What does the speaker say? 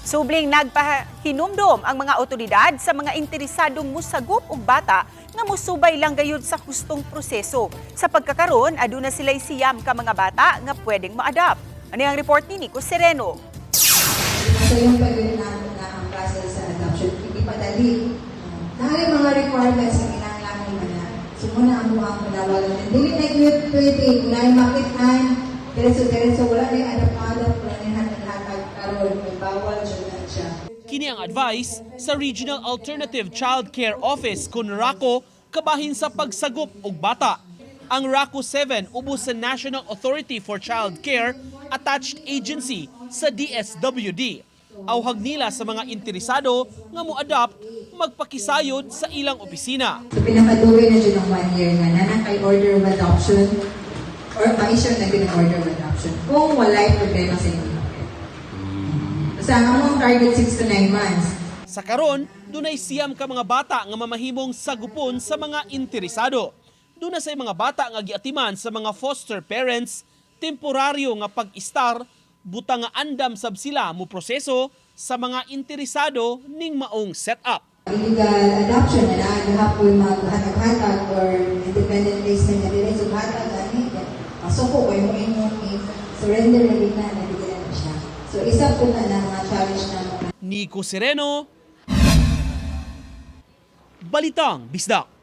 Subling nagpahinumdom ang mga otoridad sa mga interesadong musagop og bata nga musubay lang gayud sa hustong proseso. Sa pagkakaron, aduna sila'y 9 ka mga bata nga pwedeng ma-adopt. Ano ang report ni Nico Sereno? So yung pag natin na ang process sa adoption, hindi padali. Naa mga requirements na kinahanglan mo na. So muna ang mga panawagan. Dili na gyud pwede, kung naay makitaan, diretso-diretso, wala na yung adopt-adopt, wala na yung hatag-hatag, karon may bawal dyan na siya. Kini ang advice sa Regional Alternative Child Care Office kun RACO kabahin sa pagsagop og bata. Ang RACO 7 ubos sa National Authority for Child Care, attached agency sa DSWD. Awhag nila sa mga interesado nga mo-adopt magpakisayod sa ilang opisina. So pinakadugay na dyan ang one year nga na kay order of adoption or ma-issue na din ang order of adoption kung walay problema sa inyong papel. Basta ang among target, 6 to 9 months. Sa karon, dunay 9 ka mga bata nga mamahimong sagupon sa mga interesado. Duna say mga bata nga giatiman sa mga foster parents, temporaryo nga pag-istar, buta nga andam sab sila mo proseso sa mga interesado ning maong setup. Illegal adoption na naa gihapon maghatag-hatag or independent placement na dili so hatag ani masuko ko yung inyong surrender na gid na nabigyan na siya. So isa po na na mga challenge na Nico Sereno, Balitang Bisdak.